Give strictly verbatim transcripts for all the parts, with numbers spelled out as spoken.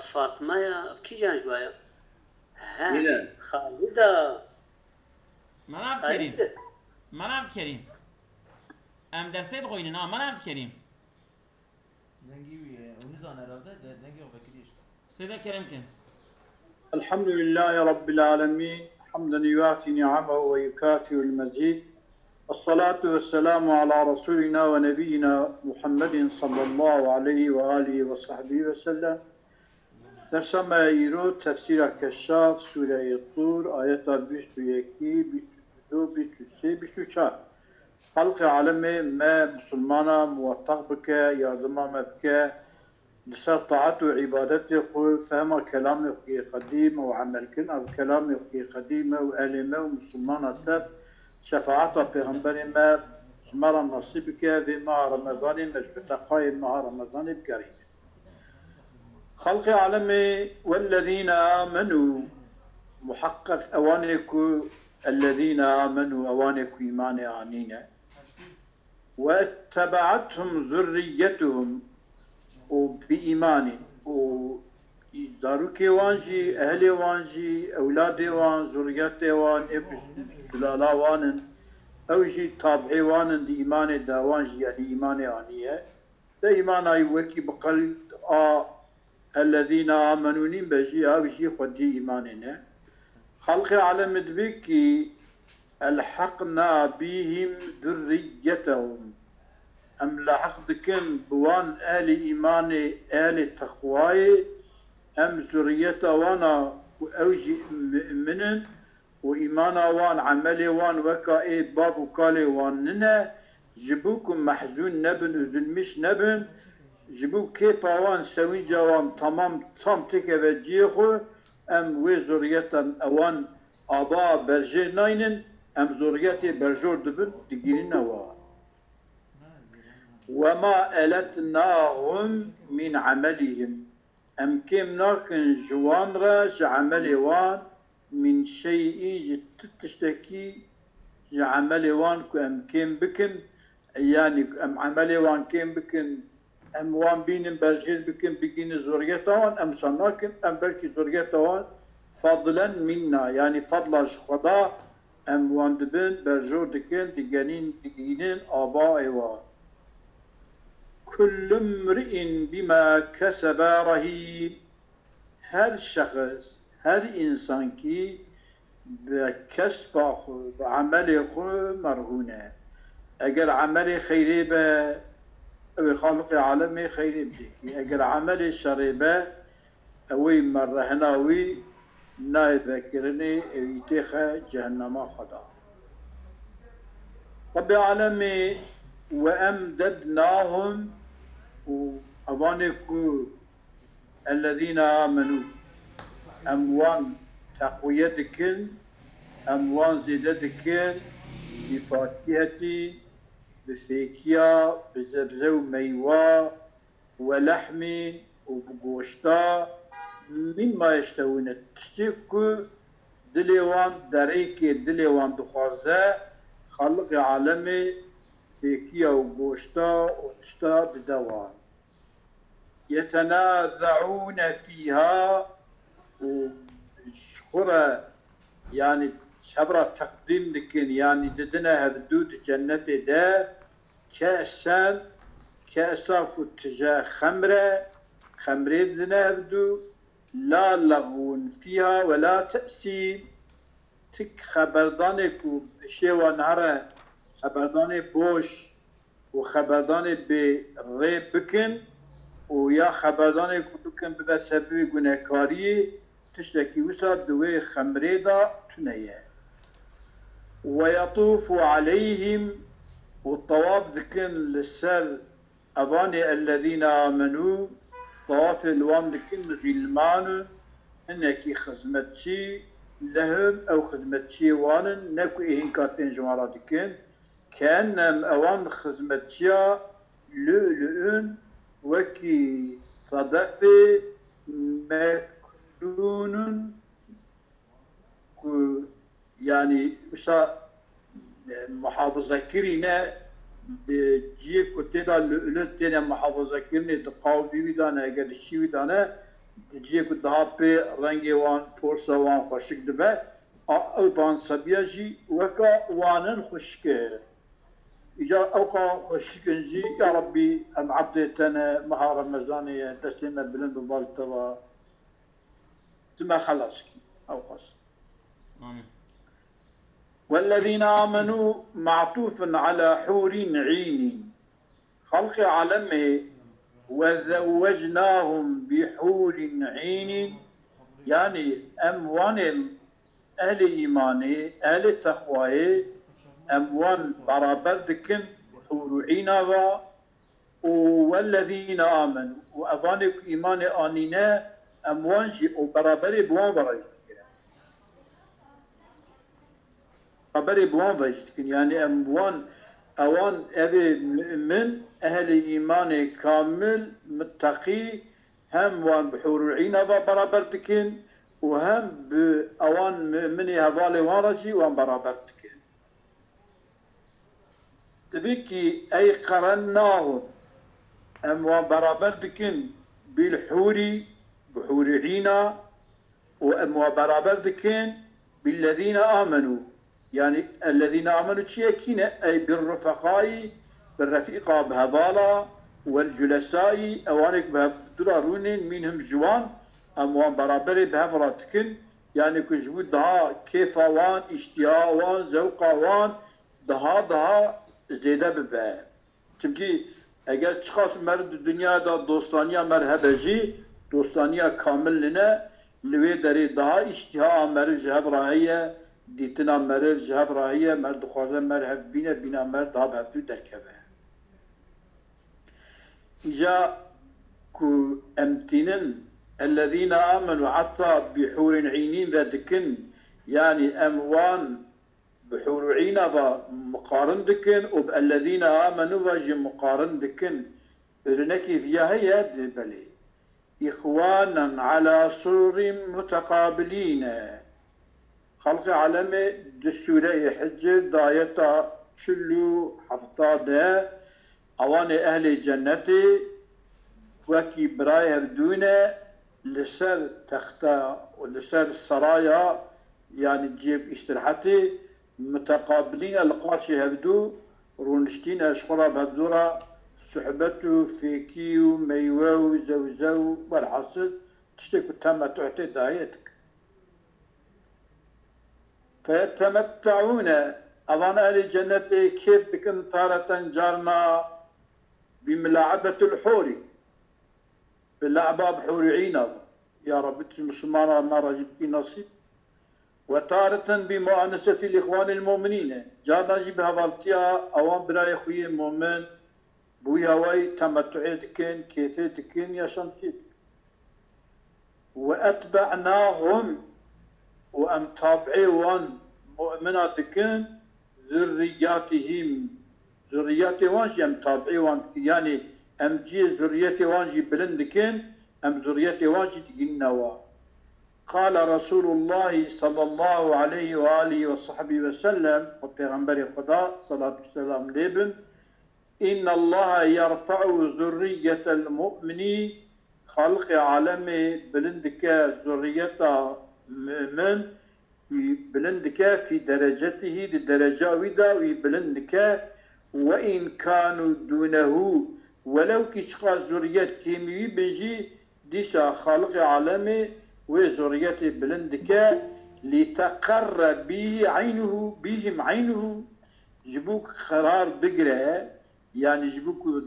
Fatma ya, kîjan ji wa ya? He, Yine. Xalida. Melav Kerîm. Xalida. Melav Kerîm. Em dersê dixwînin, ha, Melav Kerîm. Dengî wî, e, û nizan herhalde, de-, dengê xwe vekirî işte. Sêde kerem kin. الحمد لله رب العالمين، حمدا يوافي نعمه ويكافئ المزيد. الصلاة والسلام على رسولنا ونبينا محمد صلى الله عليه وآله وصحبه وسلم. Dersa me îro tefsîra Keşaf, Sûreyê Tûr, ayeta bîst û yekî, bîst û du, bîst û sê, bîst û çar. Xelqê alemê me misilmana muwefeq bike, yardima me bike, li ser taet û îbadetê xwe, fehma kelamê xwe yê qedîm û emelkirina bi kelamê xwe yê qedîm e û ehlê me û misilmana tev şefaeta Pêxemberê me ji me re nasîb bike, vê meha Remezanê me ji teqayê meha Remezanê bigerîne. Xelqê alemê, والذين آمنوا, muheqqeq ewanê ku, الذين آمنوا, ewanê ku îmanê anîne, واتبعتهم ذريتهم, û bi îmanê, û zarokê wan jî, ehlê wan jî, ewladê wan, zurriyetê wan, ê ku sulala wan in, ew jî tabîê wan in di îmanê de, wan jî, yanî îmanê aniye. De îmana wî wekî bi qel a الذين آمنوا nîn be jî, ew jî xwedî îmanê ne. Xelqê alemê dibê kî ألحقنا بهم ذريتهم. Em lehiq dikin bi wan ehlê îmanê, ehlê teqwayê, em zurriyeta wan a ku ew jî mu'min in, û îmana wan, emelê wan weka ê bav û kalê wan nine, ji bo ku mehzûn nebin û zulmîş nebin, ji bo kêfa wan, sewînca wan temam tam têkeve cihê xwe, em wê zurriyeta ewan aba berjêr naynin, em zurriyetê berjor dibin, digihînine wa. وما ألتناهم من عملهم. Em kêm nakin ji wan re, ji emelê wan, min şey'in, ji ti tiştekî, ji emelê wan ku em kêm bikin, yanî em emelê wan kêm bikin, em wan bînin, berjêr bikin, bigihînin zurriyeta wan, em wisa nakin, em belkî zurriyeta wan fadlen minna, yanî fadla ji Xweda, em wan dibin, berjor dikin, digenîn, digihînin abaê wan. كل امرئ بما كسب رهين. Her şexs, her însankî bi kesba xwe, bi emelê xwe merhûn e. Eger emelê xeyrê be, ew ê Xaliqê alemê xeyrê bidê kî. Eger emelê şerê be, ew ê me rehna wî nayê vekirinê, ew î têxe cehennema Xweda. Rebê alemê, وأمددناهم, û evanê ku الذين آمنوا, em wan teqwiye dikin, em wan zêde dikin, bi fakihetî, bi fêkiya, bi zebze û meywa, ولحم, û bi goşta, مما يشتهون, tiştê ku dilê wan, derêkê dilê wan dixwaze, Xaliqê alemê fêkiya û goşta û tişta dide wan. يتنازعون فيها, û ji xwe re, yanî ji hev re teqdîm dikin, yanî didine hevdû di cennetê de, كأسا, kesa ku tije xemr e, xemrê didine hevdû, لا لغو فيها ولا تأثيم, tik xeberdanê ku bi şêwa niha re xeberdanê boş û xeberdanê bê rê bikin û ya xeberdanê ku bikin bibe sebebê gunekariyê, tiştekî wisa di wê xemrê de tune ye. ويطوف عليهم, û tewaf dikin li ser evanê الذين آمنوا, tewafê li wan dikin غلمان, hinekî xizmetçî, لهم, ew xizmetçiyê wan in, ne ku ê hinka tên ji wan re dikin, كأنهم, ewan xizmetçiya لؤلؤ in, wekî sedefê مكنون, ku, yanî, wisa, e, muhafazekirî ne, di ciyê ku tê de lü'lü têne muhafazekirinê, di qawbî wî de ne, eger di şî wî de ne, Di cihê ku daha pê rengê wan, porsa wan xweşik dibe, a, ew pansebiya jî weka wan in xweşik e. Îcar ewqa xweşik in jî, ya Rebbî, em ebdê te ne, meha Remezanê ye, destê me bilind bi bal te ve, tu me xelas kî, ewqas. Amîn. والذين آمنوا معطوف على حور عين. Xelqê alemê, وزوجناهم بحور عين, yanî em wanê ehlê îmanê, ehlê texwayê, em wan beraber dikin hûr û îna ve, û والذين آمنوا, û evanê ku îmanê anîne, em wan jî û beraberê bi wan ve re jî dikin. Xeberê bi wan ve jî dikin. Yanî em wan, ewan, evê mu'min, ehlê îmanê kamil, mitteqî, hem wan bi hûr û îna ve beraber dikin û hem bi ewan mu'minê hevalê wan re jî wan beraber dikin. Tabii ki, ey qarennahum, em wan beraber dikin bil hûrî, bi hûrî îna, û em wan beraber dikin billezîne amenû. Yanî ellezîne amenû çi ye, kî ne? Ey bir rufeqayî, bi refîqa, bi hevala, wel culesayî, ewanê ku bi hevdû re rûnên, mînhum ji wan, em wan beraberê bi hev re dikin. Yanî ku ji bo daha kêfa wan, îştiha wan, zewqa wan daha daha zêde bibe. Çimkî eger çiqas meriv di dinyaya de dostaniya meriv hebe jî, dostaniya kamil nîne, li wê derê daha îştiha meriv ji hev re heye, dîtina meriv ji hev re heye, meriv dixwaze meriv hev bîne, bîna meriv daha bi hevdû derkeve. Îca ku em tînin, ellezîne amenû heta bi hûrîn înîn ve dikin, yanî em wan bi hûr û îna ve miqarin dikin û bi ellezîne amenû ve jî miqarin dikin. Ûrînekî viya heye? Dê belê. Îxwanen ala sururin muteqabiline. Xelqê alemê di sûreyê Hicr, dayeta çil û hefta de, ewanê ehlê cennetê wekî birayê hevdû ne, li ser texta û li ser seraya, yanî cihê îstirahetê, muteqabiline, li qarşî hevdû rûniştîne, ji xwe re bi hevdû re suhbet û fêkî û meywe û zewze û welhasil tiştê ku temetuh tê dayê dikin. Feyetemetteûne, evan ehlê cennetê kêf dikin tareten carna bi milaebetil hûrî, bi le'ba bi hûrî îna. Ya Rebbi, tu Mislimana me re jî bikî nasîb. Ve tareten bi muanesetil îxwanil mu'minîne, carna jî bi hevaltiya ewan birayê xwe yê mu'min, bi wî hawayî temetuhê dikin, kêfê dikin, yaşantiyê dikin. Ve etbe'nahum, û em tabi'ê wan mu'mina dikin, zurriyatihim, zurriyetê wan jî em tabi'ê wan dikin. Yanî em cihê zurriyetê wan jî bilind dikin, em zurriyetê wan jî digihînine wan. Qala Resulullah sallallahu aleyhi ve alihi ve sahbihi ve sellem, û Pêxemberê Xweda, salat û selam lê bin, İnnallaha yerfa'u zurriyetel mu'mini, Xaliqê alemê bilind dike zurriyeta mu'min, wî bilind dike, fî derecetihî, di dereca wî de wî bilind dike, ve in kanu dûnehu, welew kî çiqas zurriyet kêmî wî bin jî, dîsa Xaliqê alemê wê zurriyetê bilind dike, lîteqerre bîhî eynuhu, bîhim eynuhu, ji bo ku qerar bigire, yanî ji bo ku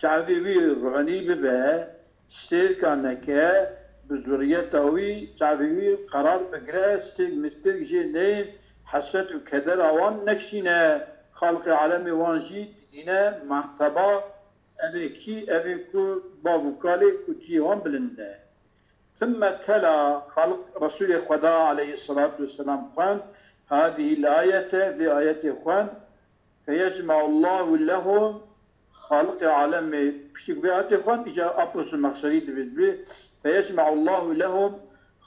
çavê wî ronî bibe, stêrka neke, bi zuriyeta wî çavê wî qerar bigire, stêrk mistêrk jê neyên, hesret û kedera wan nekişîne, Xaliqê alemê wan jî digîne merteba, ev ê kî, ev ê ku bav û kalê ku cihê wan bilind e. Thimme tela, Xaliq, Resûlê Xweda aleyhisselatu vesselam xwend, hadihil ayete, vê ayetê xwend, Feyecme'ullahu lehum, Xaliqê alemê, piştî ku vê ayetê xwend, îca Apo Zimexşerî divê dibê, Feyecme'ullahu lehum,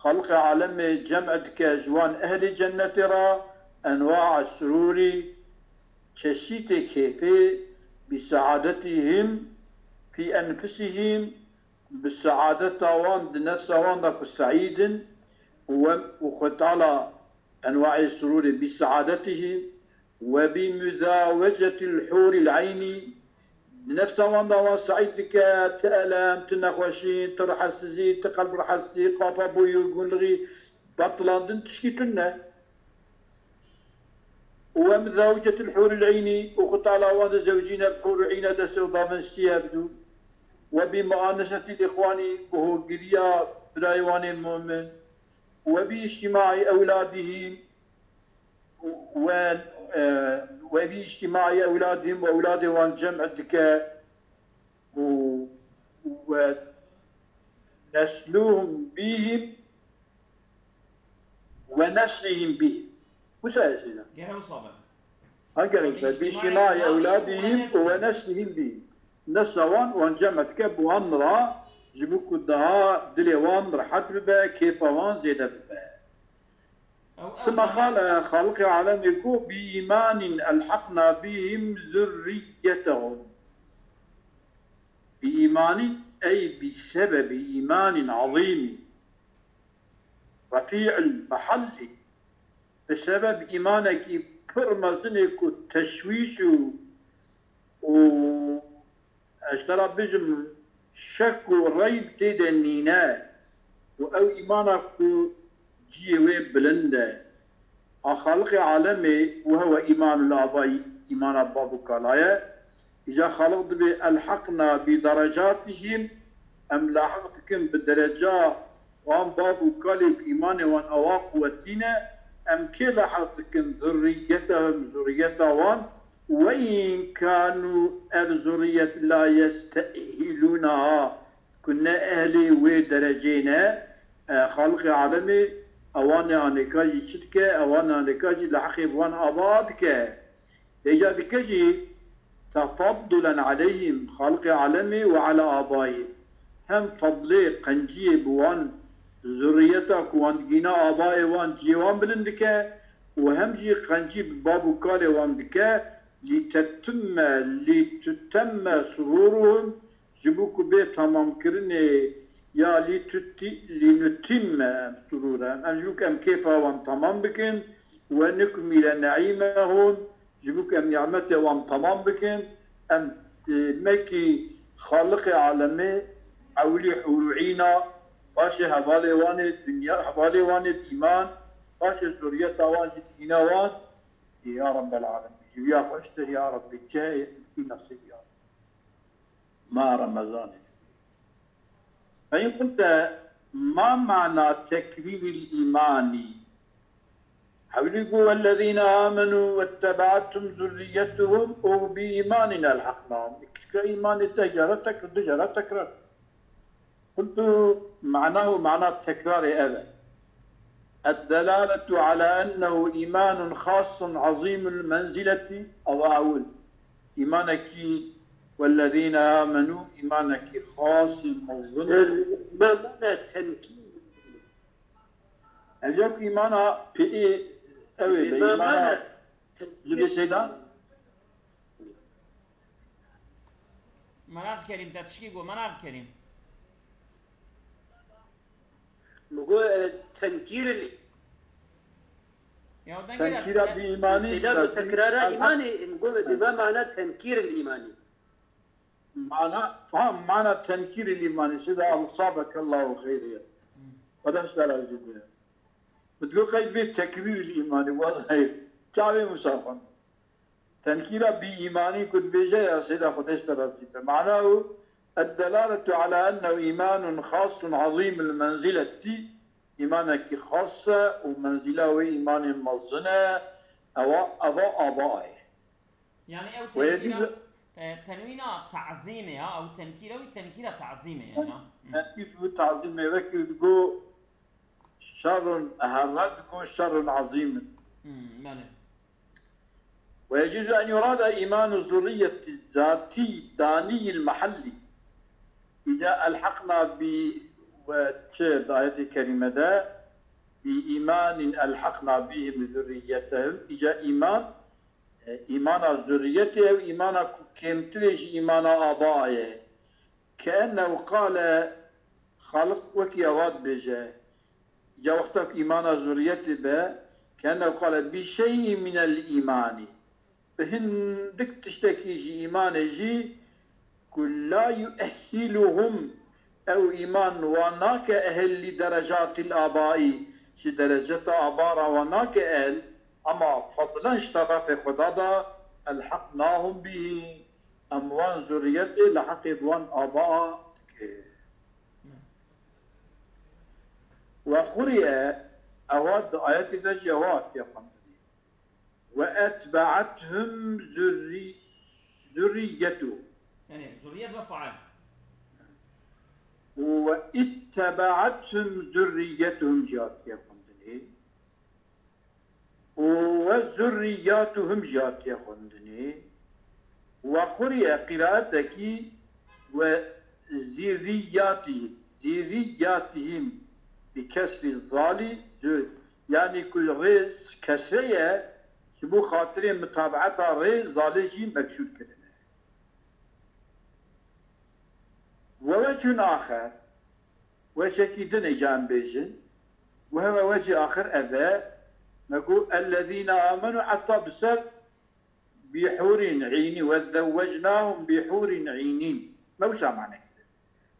Xaliqê alemê cem dike ji wan ehlê cennetê re, enwa'a surûrî, çeşîtê kêfê, bi saadetihim fî enfusihim, bi seadeta wan, di nefsa wan de ku seîd in, û em, û Xwe Teala enwaê surûrê bi seadetihî, وبمزاوجة الحور العين, di nefsa wan de wan seîd dike, ti elem, ti nexweşî, ti rihetsizî, ti qelb rihetsizî, qafa boyû, gunlixî, betilandin tişkî tune. ومزاوجة الحور العين, û Xwe Teala wan dizewicîne bi hûr û îne destê û davên stî hevdû. وبمؤانسة الإخوان, bi hogiriya birayê wan ên mumin. وباجتماع أولادهم, we, e, وباجتماع أولادهم, û ewladê wan cem dike, û, û we nesluhum bihim we neslihim bihim. Wisa ez hêna. Gere wisa be. Ha gerek be. وباجتماع Bi îctimai أولادهم ewladihim û we ونسلهم. Neslihim bihim. Nesla wan, wan cem dike bi wan ra, ji bo ku daha dilê wan rehet bibe, kêfa wan zêde bibe. Ew, ew Sima demek qale, Xaliqê alemê got, bi îmanin elheqna bihim zurriyetehum. Bi îmanin, ey bi sebebi îmanin azîmin, refî'il mehellî, bi sebeb îmanekî pir mezinê ku teşwîş û, û ez te ra bijim, şek û reyb tê de nîne û ew îmana ku cihê wê bilind e. A Xaliqê alemê, وهو إيمان الآباء, îmana bav û kala ye. Îca Xaliq dibê, ألحقنا بدرجاتهم, em lahiq dikin bi dereca wan bav û kalê ku îmanê wan awa quwetî ne, em kê lahiq dikin? ذريتهم, zuriyeta wan, وإن كانوا, ev zuriyet, لا يستأهلونها, ku ne ehlê wê derecê ne, e, Xaliqê alemê ewan ê anêka jî çi dike, ewan ê anêka jî li heqê bi wan ava dike. Hêja dike jî, تفضلا عليهم, Xaliqê alemê, وعلى آبائهم, hem fedlê, qenciyê bi wan zuriyeta ku wan digîna abayê wan cihê wan bilind dike û hem jî qencî bi bav û kalê wan dike, لتتم, لتتم سروورهم, ji bo ku bê tamamkirinê, ya لتتم, لنتم سرورهم, em ji bo ku em kêfa wan temam bikin, ونكمل نعيمهم, ji bo ku em nîmetê wan temam bikin, em, e, mekî Xaliqê alemê ewilî hûr û îna, paşê hevalê wan ê dinya, hevalê wan ê bi îman, paşê zuriyeta wan jî digîne wan, ê ya Rebbel alemîn. Ji viya xweştir ya Rebbî, çi heye, em kî nesîb ya Rebbî. Ma Remezanê. فإن قلت ما معنى تكرير الإيمان؟ Ewlî got, والذين آمنوا واتبعتهم ذريتهم û bi îmanin elheqnahum. Îkî îmanê te cara tekrar, du cara tekrar. قلت معناه, mana tekrarê ev e. الدلالة على أنه إيمان خاص عظيم المنزلة, ew ewil. Îmanekî, والذين آمنوا, îmanekî xas û mezin e. Îmana tenkî. Ev ya ku îmana pê ê, ew ê be, îmana Îmana tenkî. Li bê seyda? Meraq dikerîm, te tişkî got, meraq dikerîm. Min got, e, tenkîr il-, Ya dengê de Tenkîra bi îmanî Seyda got, tekrara îmanî, min got, bi vê mana tenkîr il îmanî. Mana, faham, mana tenkîr il îmanî, Seyda, esabekallahu xeyr ya. Xweda ji te razî be. Min digot qeyd bê tekrîr il îmanî, wellahî. Çavê min saxan. Tenkîra bi îmanî ku dibêje ya Seyda Xwedê ji te razî be. Mana û, الدلالة على أنه إيمان خاص عظيم المنزلة, îmanekî xas e û menzîla wê îmanê mezin e, ewa, eva ava ye. Yani ew Wê tenkîra, dî- e, tenwîna tazîmê ya, ew tenkîra wî tenkîra tazîmê yani. Tenkîr ji wî tazîmê wekî digo şerrun, herre digo şerrun azîmin. Hmm, belê. ويجوز أن يراد إيمان الذرية الذاتي داني المحل. Îca elheqna bi, we çi di ayetê kerîme de, bi îmanin elheqna bihim zurriyetehum. Îca îman, e, îmana zurriyetê ew îmana ku kêmtirê ji îmana aba ye. Keennehu qale, Xaliq wekî ewa dibêje, ya wexta ku îmana zurriyetê be, kene qale bi şey'î minel îmanî. Bi hindik tiştekî ji îmanê jî ku la yuehhiluhum, ew îman wan nake ehil li derecatil abaî, ji dereceta aba re wan nake ehil, ama fadlen ji terefê Xweda de elheqnahum bihî, em wan zurriyetê leheqê bi wan aba dike. Ve quriye, ewa di ayetê de jî ewa hatiye xwendinê. Ve etbe'ethum zurri-, zurriyetuhum. Yani zurriyet ve faal. Ve ittebe'ethum zurriyetuhum jî hatiye xwendinê. Û ve zurriyatuhum jî hatiye xwendinê. Ve quriye qîraetekî ve zîrriyatihim. Zîrriyatihim bi kesrî zalî zûr. Yanî ku rê kesre ye, ji bo xatirê mitabeeta rê zalê jî meksûr kirine. Ve wecihun axer, weçekî din ê ca em bêjin, û hewe wecî axir ev e, me got, "Ellezîne amenu" heta bi ser "bi hûrin înîn, ve zewwecnahum bi hûrin înîn." Me wisa mane kirin.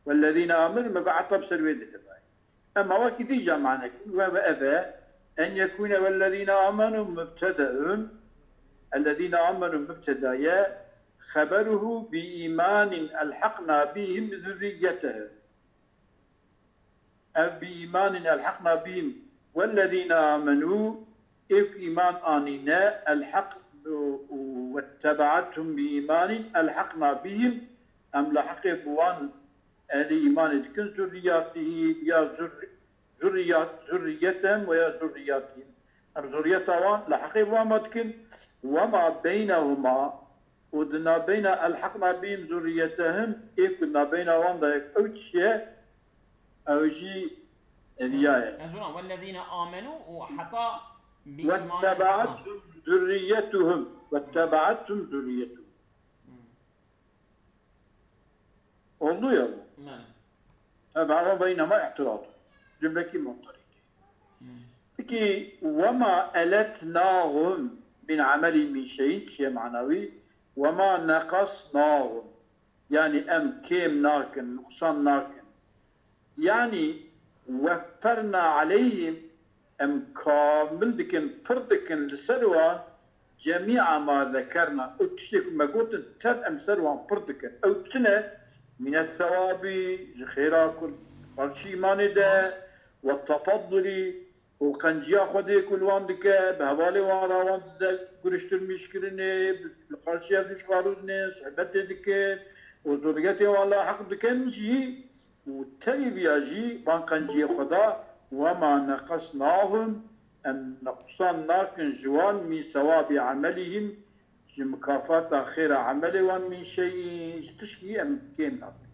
"Wellezîne amenu", me got, heta bi ser wê dide bayî. Em awakî dî ca mane kirin, û hewe ev e, "En yekûne wellezîne amenu mubtedeun", "ellezîne amenu" mubteda ye, "xeberuhu bi îmanîn elheqna bihim zurriyetehum." Ev "bi îmanîn elheqna bihim wellezîne amenû", ê ku îman anîne, elheq, "wettebe'ethum bi îmanîn elheqna bihim", em leheqê bi wan ehlî îmanê dikin, "zurriyatihî" ya zurri-, "zurriyat-, zurriyetehum" ve ya "zurriyatihîm". Em zurriyeta wan leheqê bi wan ve dikin. "Wema beynehuma", û di nabeyna "elheqna bihim zurriyetehum", ê ku nabeyna wan de ew çi ye, ew jî eviya ye. Ez ona, "Wellezîne amenu" û heta "bi îmanî elheqna". "Wettebe'ethum zurriyetuhum", "wettebe'ethum zurriyetuhum". Hmm. Oldu ya bu. Mane. Tabi, ama beynema ihtirat. Cümleki muhtarî. Hmm. Peki, "Wema eletnahum min ameli min şeyin", çiye manawî, "Wema neqasnahum", yani em kêm nakin, nuqsan nakin. Yani "wefferna aleyhim", em kamil dikin, pir dikin li ser wan, "cemî'a ma zekerna", ew tiştê ku me gotin, tev em ser wan pir dikin. Ew çi ne? "Mine sewabi", ji xêra ku qarşî îmanê de, "ve tefaddulî", û qenciya Xwedê ku li wan dike, bi hevalê wan re wan dide guriştirmîşkirinê, bi, li qarşiya zû ji xarûdinê, sohbetê dike û zurriyetê wan laheq dikin jî, û tevî viya jî van qenciyê Xweda, "Wema neqesnahum", em neqsan nakin ji wan, "min sewabî emelihim", ji mikafata xêra emelê wan, "min şeyîn", ji tişkî em kêm nakin.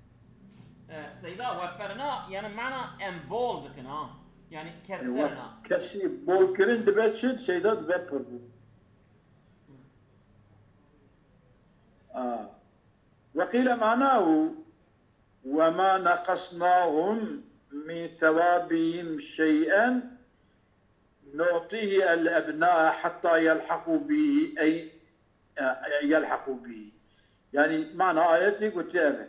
E, Seyda, "weferna", yani mana em bol dikin ha. Yani E, kesirna. Kesî bol kirin dibe çi? Seyda dibe pirbû. A. Ve qîle manahu, "Wema neqesnahum min sewabihim şey'en nu'tihi el ebna'e hatta yelhaqu bihi", ey, e, yelhaqu bihi. Yani mana ayetê gotiye ev e.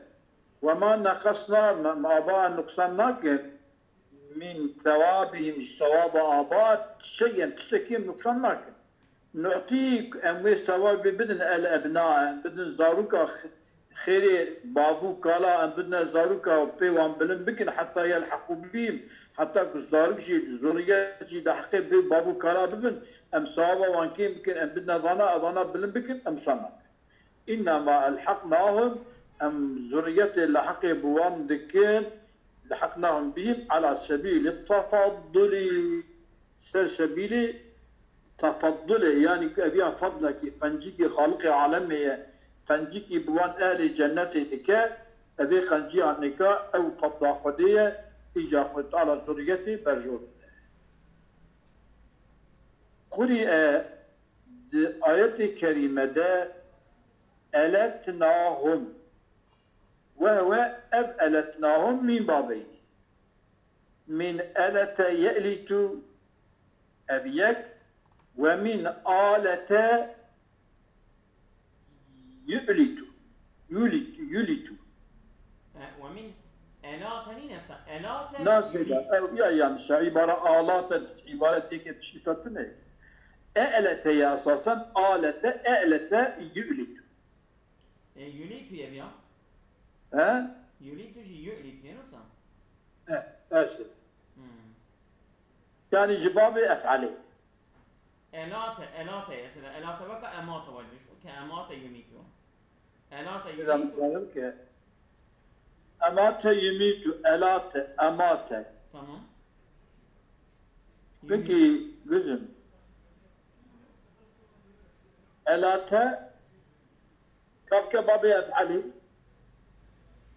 "Wema neqesna", me, me aba nuqsan nakin, "min sewabihim", sewaba aba, "şey'en", tiştekî em nuqsan nakin. "Nu'tî", em wê sewabê bidin, "el ebna", em bidin zaroka x-, xêrê bav û kala, em bidine zaroka pê wan bilind bikin, "heta yelheqû bihim", heta ku zarok jî, zurriyet jî di heqê bê bav û kala bibin, em sewaba wan kêm bikin, em bidine vana, evana bilind bikin, em wisa nakin. "Înnema elheqnahum", em zurriyetê leheqê bi wan dikin, "leheqnahum bihim ala sebîlî tefaddulî", ser sebîlê tefaddulê, yanî ku eviya fadlekî, qencikî Xaliqê alemê ye, qencikî bi wan ehlê cennetê dike, evê qenciya nika ew fadla Xwedê ye, îca Xwedê Teala zurriyetê berjor dide. Qurî e di ayetê kerîme de "eletnahum", wehwe ev "eletnahum" mîm babeynî. Min elete ye'litu, ev yek, ve min alete yu'litu. Yu'litu, yu'litu. E, ve min elate nîne sa, elate. Nasıl da? Ev ya yanlış. Îbare alate, îbare teke tişî fetine. E'lete ya esasen, alete, e'lete yu'litu. E, yu'litu ye ya. He? Yu'litu jî yu'litu ye, nasıl? He, eşit. Hmm. Yani ji babê ef'alê. Elate, elate, mesela elate weka emate waymış. Ke emate yu'litu. Elate Biraz yu'litu. Sanırım ki emate yumitu, elate, emate. Tamam. Peki, gözüm. Elate, kapke babê ef'alî.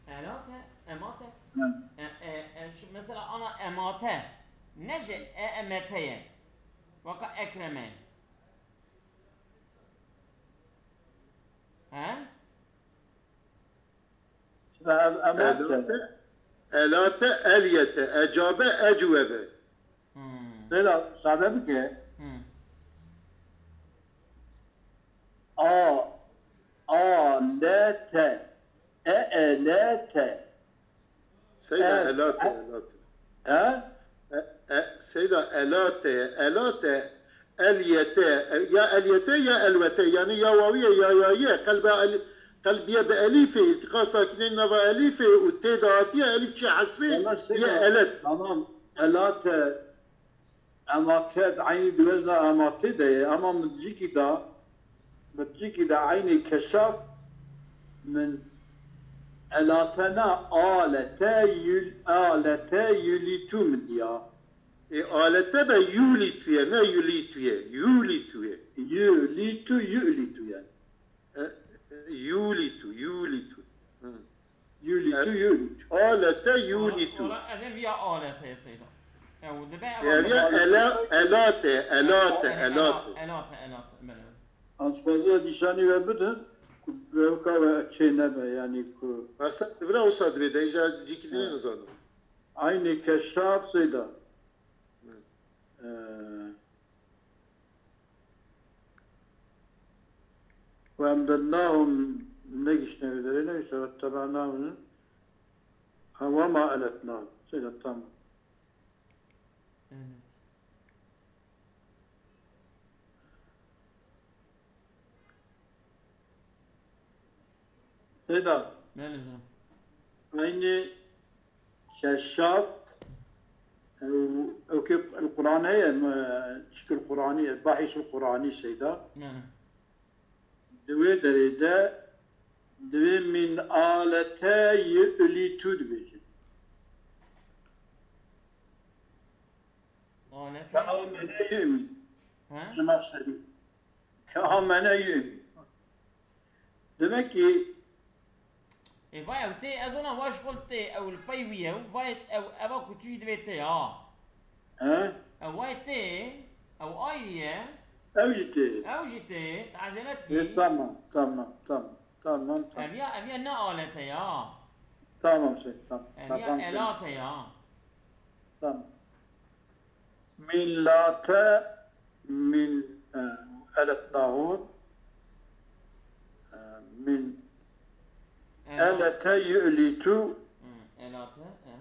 Elate, emate. Hı. E, e, e, şu mesela ana emate. Ne je e, emete ye. Vaka ekreme. He? Şimdi ev, emate. Elate, elate, elyete, ecabe, ecwebe. Hmm. Seyda, sade bike. Hmm. A, a, l, t. E, e, l, t. Seyda, Evet. elate, elate. He? E, e, Seyda, elate, elate, elyete, e, ya elyete ya elwete, yani ya wawiye ya yaye, qelbe el, qelbiye bi elîfê, îltiqa sakineyên nava elîfê û tê de hatiye elîf çi hesfê, Tamam, ye Seyda. elet. Tamam. Elate. Emate, eynî di wezna emate de ye. Ama min cîkî de, min cîkî de eynî keşaf, min elatena alete yul-, alete yulîtu min diya. E, alete be yulîtu ye, ne yulîtu ye. Yulîtu ye. Yulîtu, yulîtu ye. E, e, yulîtu, yulîtu. Hı. Yulîtu, Evet. yulîtu. Alete yulîtu. Ola, ola, ev ya alete ye Seyda. Ew dibe ev Yani ya ela, elate, elate, elate. Elate, elate, bele. Anspaza dîşanî ve bidin, ku bevka ve çê nebe, yani ku Maqsed vira wisa divê de, îja cîkî dinê nizanim. Eynî keşaf Seyda. Hı. Ee, وأمددناهم negiştine üzerine işte واتبعناهم ha وما ألتناهم. Seyda, tamam. Evet. Seyda, Bele hocam. eynî keşaf ew, ew ke el Qur'an heye, me, çik el Qur'anî, el bahis el Qur'anî Seyda. Bele. Di wê derê de divê min alete yulîtu dibêjin. Alete. Ke amene yumî. Ha? Şima şerî. Ke amene yumî. Demek ki E, vay ew tê, ez ona wa şixul tê, ew li pey wî ye, vay ew, eva ku tu jî divê tê, ha. He? Ew vay tê, ew ayrî ye, Ew jî tê. Ew jî tê, tu ecele E, dikî. tamam, tamam, tamam. Tamam, tamam. Ev ya, ev ya ne alete ya. Tamam, şey, tamam. Ev Tamam, ya tamam. Elate ya. Tamam. Min late, min, e, eletnahum. E, min Elate. Elete yu'litu, Hı, Elate, e.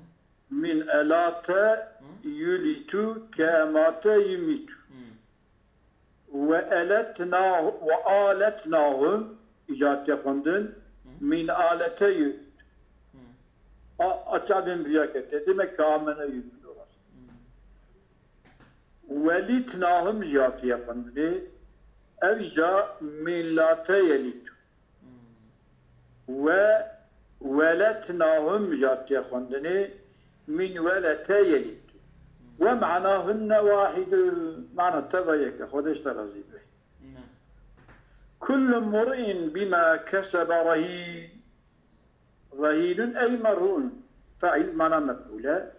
Min elate yulitu ke emate yumitu. Hmm. Ve eletna, ve aletnahum, îca tê xwendin, min alete yulitu. Hmm. A, a çavên riya kete, demek ke amene yumitu. Hmm. Welitnahum jî hatiye xwendinê. Ev îca min late yelitu. Hmm. Ve weletnahum jî hatiye xwendinê, min welete yelitu. Ve manahunne wahidun, mana teva yek e, Xwedê ji te razî be. Ne. Kullu mri'in bima kesebe rahîn. Rahînun ey merhûnun. Fe'îl mana mef'ûl e.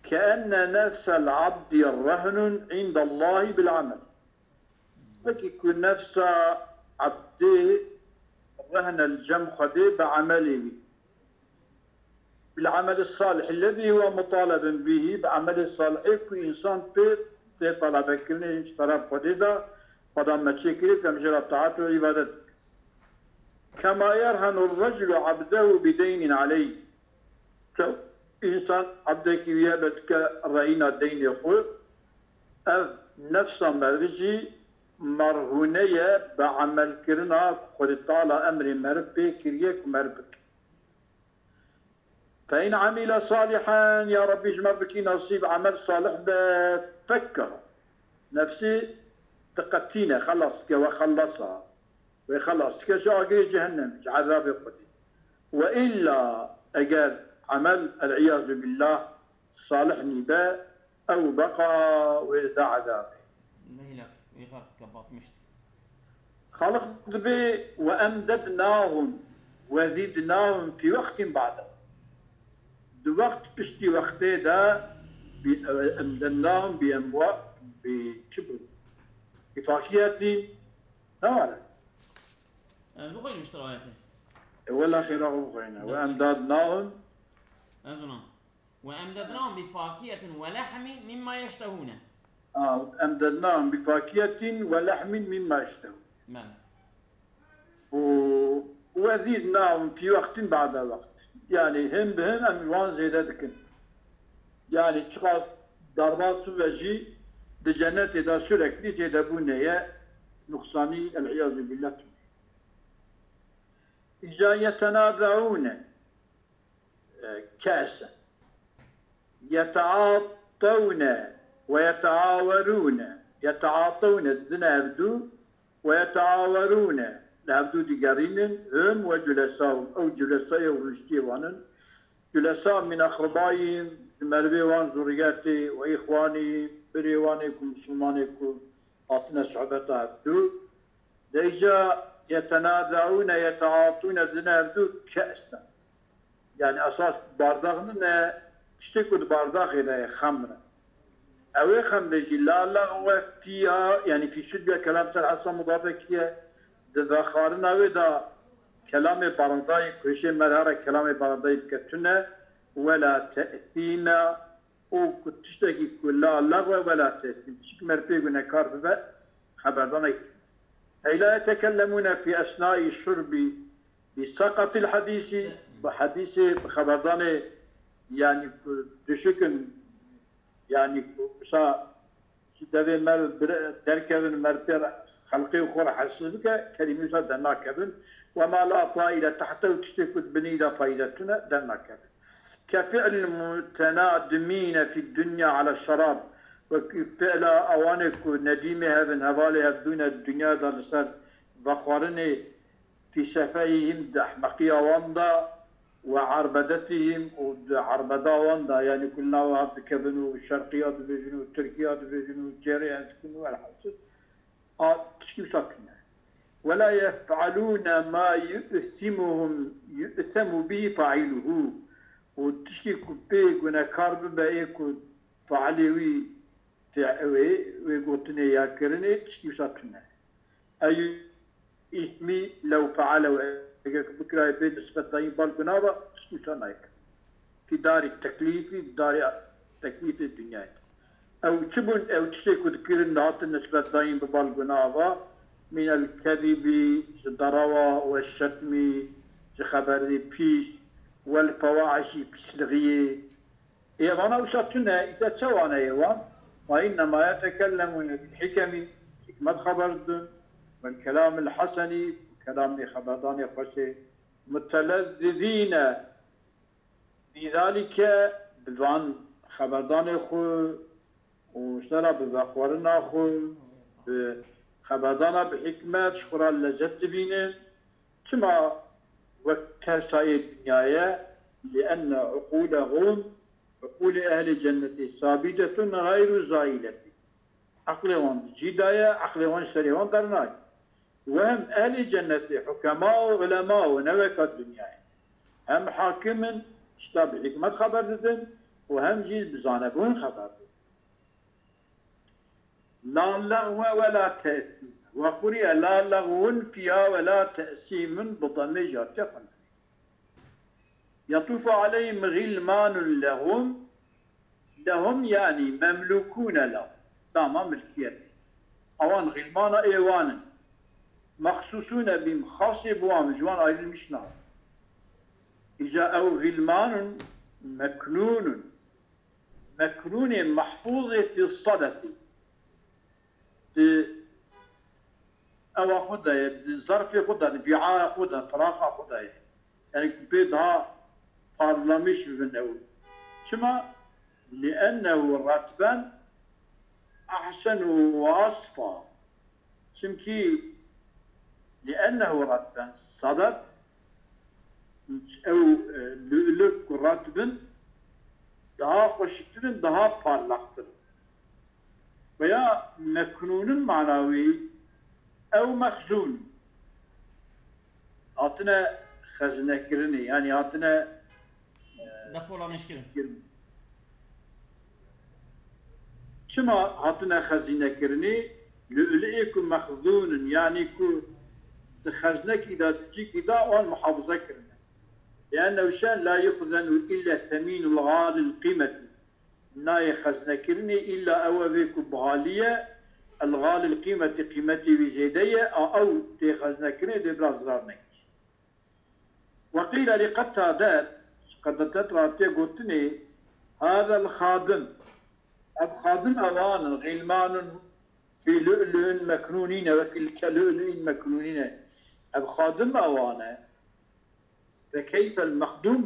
Keenne nefsel abdi rehnun indallahi bil amel. Wekî ku nefsa ebdê rehne li cem Xwedê bi emelê wî. بالعمل الصالح الذي هو مطالب به, bi emelê salihê ku însan pê tê talabekirinê ji teref Xwedê de, Xweda me çêkirî ku em jê re taat û îbadet bikin. كما يرهن الرجل عبده بدين عليه. Çawa însan ebdekî wî hebe dike rehîna deynê xwe, ev nefsa meriv jî merhûne ye bi emelkirina ku Xwedê Teala emrê meriv pê kiriye ku meriv bike. فإن عمل صالحا, ya Rabbî ji me bikî nasîb emel salih be, fekka. Nefsê diqetîne, xelas dike, we xelasa. Wê xelas dike ji agirê cehennemê, ji ezabê Xwedê. Ve îlla, eger emel, el-îyazû billah, salih nîbe, ew beqa, wê dida ezabê. Leylek, wê xerq dike, batmiştir. Xaliq dibê, "Ve emdednahum, ve zîdnahum fî wextin ba'de." Di wext piştî wextê de, bi, emdednahum bi emwa, bi çi bû? Bi fakiyetin, ne were? Ez bixwînim ji te ayetê. E, wela xêra xwe bixwîne. Ve emdednahum. Ez ona. "Ve emdednahum bi fakiyetin ve lehmi mimma yeştehûne." A, emdednahum bi fakiyetin ve lehmin mimma yeştehûn. Bele. Û, "Ve zîdnahum fî wextin ba'de wext." Yani hin bi hin em ji wan zêde dikin. Yani çiqas darba sibe jî di cennetê de sürekli zêdebûne ye, nuqsanî, el-îyazû billah. Îca yetenazeûne, e, ke'sen. Yeteatewne ve yeteawerûne. Yeteatewne, didine hevdû, ve yeteawerûne, li hevdû digerînin, him ve culesahum, ew culesayê û rûniştiyê wan in. Culesa min eqribayîm, ji merivê wan, zurriyetê, ve îxwanî, birê wan ê ku misilmanê ku hatine sohbeta hevdû. Deyca yetenazaûne, yeteatûne, didine hevdû ke'sen. Yani esas bardax nine, tiştê ku di bardaxê de ye, xemr e. Ew ê xemrê jî la lexwe fîha, yani fî şurbiha, kelam ser hesa mudafekî ye, di vexwarina wê de kelamê baradayî, ku hişê merhara kelamê baradayî bike tune, wela te'thîme, û ku tiştekî ku la lexwe wela te'thîm, tiştekî mer pê gunekar bibe, xeberdanek. Ey la yetekellemûne fî esnayî şurbî bi saqatil hadîsî, bi hadîsê, bi xeberdanê, yani ku dişikin, yani ku wisa ji devê mer bir-, derkevin, mer pê xelqê xwe re hesiz bike, kelîmê wisa dernakevin. Ve ma la taîle tehtehu, tiştê ku di binî de fayde tune, dernakevin. Ke fi'l mutenadimîne fî dunya ala şerab, wekî fi'la ewanê ku nedîmê hev in, hevalê hevdû ne di dinya de li ser vexwarinê, fî sefehîhim, di ehmeqiya wan de, ve arbedetihim, û di arbeda wan de, yani ku li nav hev dikevin û şerqiya dibêjin û tirkiya dibêjin û cêrê hev dikin û elhasil. A, tiştî wisa tune. Wela yef'alûne ma yu'simuhum, yu'semu bihî fa'iluhu. Û tiştî ku pê gunekar bibe, ê ku failê wî, fê-, wê, wê gotinê ya kirinê, tiştî wisa tune. Ey îsmî lew fe'alehu, eger ku bikirayê pê nisbet dayîn bal gunava, tiştî wisa nayê kirin. Fî darî teklîfî, darî teklîfê dinyayê. Ew çi bûn? Ew tiştê ku dikirin, dihatin nisbet dayîn bi bal gunava, mînel kedîbî, ji derewa, we şetmî, ji xeberê pîs, wel fewaişî, pîsligiyê. Ê vana wisa tune, îte çawa ne yê wan? Fa innema yetekellemûne bil hikemî, hikmet xeber didin, wel kelamil hesenî, kelamê xeberdanê xweşê, mutelezzizîne, bî zalîke, bi van xeberdanê xwe û ji te re bi vexwarina xwe, bi xeberdana bi hikmet ji xwe re lezzet dibînin. Çima wek tersa yê dinya ye? Li enne uqûlehum, uqûlê ehlê cennetê, sabîtetun xeyru zaîletî. Eqlê wan di cî de ye, eqlê wan ji serê wan dernayê. Û hem ehlê cennetê hukema û ulema û ne weka dinyayê. Hem hakim in, tişta bi hikmet xeber didin û hem jî bi zanebûn xeber didin. La lexwe we la te'sîm. Ve quriye la lexwun fiha ve la te'sîmun bi demê jatiye xwendin. يطوف عليهم غلمان لهم، لهم يعني مملوكون لهم، dama milkiyetê. Ewan xîlmana ê wan in. مخصوصون بهم، xasê bi wan, ji wan ayrılmış nabin. Îca ew xîlmanun meknûnun. Meknûnê mehfûzê fî sadetî. Di ewa xwe de ye, di zarfê xwe de, di vîaya xwe de, firaqa xwe de ye. Yani ku pê daha parlamiş bibin ew. Çima? لأنه رطبا أحسن وأصفى. Çimkî لأنه رطبا، saded, ew, e, lü'lü ku ratib in, daha xweşiktir in, daha parlaqtir in. Veya meknûnin mana wî, ew mexzûn, hatine xeznekirinê, yanî hatine, e, Depolanîşkirin. Çima hatine xezînekirinê? Lü'lü'ê ku mexzûn in, yanî ku di xeznekî de, di cîkî de wan muhafize kirine. لأنه شأن لا يخزن إلا الثمين الغالي القيمة. Nayê xeznekirinê îlla ew e vê ku bi xalî ye, الغالي القيمة, qîmetê wî zêde ye, a ew tê xeznekirinê dê bila zirar nekî. وقيل لقتادة, ji Qetade re hatiye gotinê, هذا الخادم, ev xadim ewan in, غلمان في لؤلؤ مكنونين, wekî كلؤلؤ مكنونين. Ev xadim ewan e. فكيف المخدوم?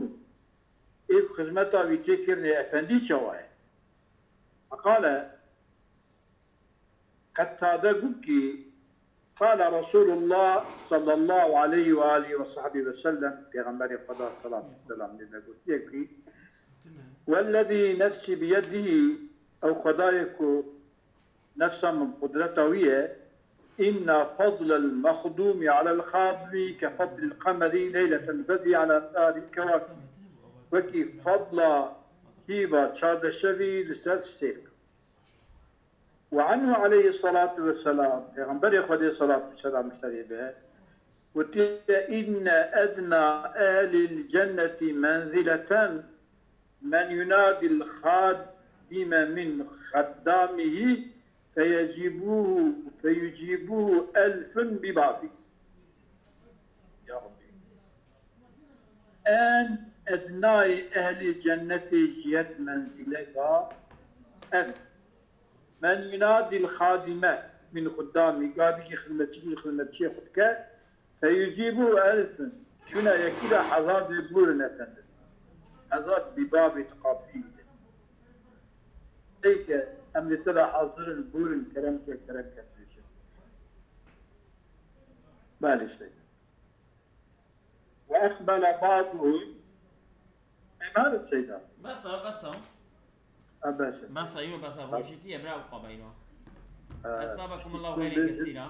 Ê ku xizmeta wî tê kirinê, efendî çawa ye? فقال, Qetade got kî, قال رسول الله صلى الله عليه وآله وصحبه وسلم, Pêxemberê Xweda, selat û selam lê be, gotiye kî, والذي نفسي بيده, ew Xwedayê ku nefsa min qudreta wî ye, إن فضل المخدوم على الخادم كفضل القمر ليلة البدر على سائر الكواكب. Wekî fadla hîva çardeşevî li ser sêr. وعنه عليه الصلاة والسلام, Pêxemberê Xwedê, selat û selam li serê be, gotiye, إن أدنى أهل الجنة منزلة من ينادي الخادم من خدامه فيجيبه، فيجيبه ألف ببابه. Ya Rabbî. En ednayê ehlê cennetê jî yek menzîleka ev. Men yunadîl xadîme min xuddamî, gavîkî xizmetçîkî ji xizmetçiyê xwe dike, feyucîbû elfin, çûna yekî de hezar dê bûrin efendim. Hezar bîbabî diqabî de. Peyke, em li te de hazir in, bûrin, kerem ke, kerem ke dibêjin. Belê işte. Ve ekbele ba'duhum. Emanet Seyda. Besa, besa. Ha, bes. Besa, yo, besa. Rojîtiye, bravo, Qabaylo. Ee, Esabakumullahu xeyren kesîra.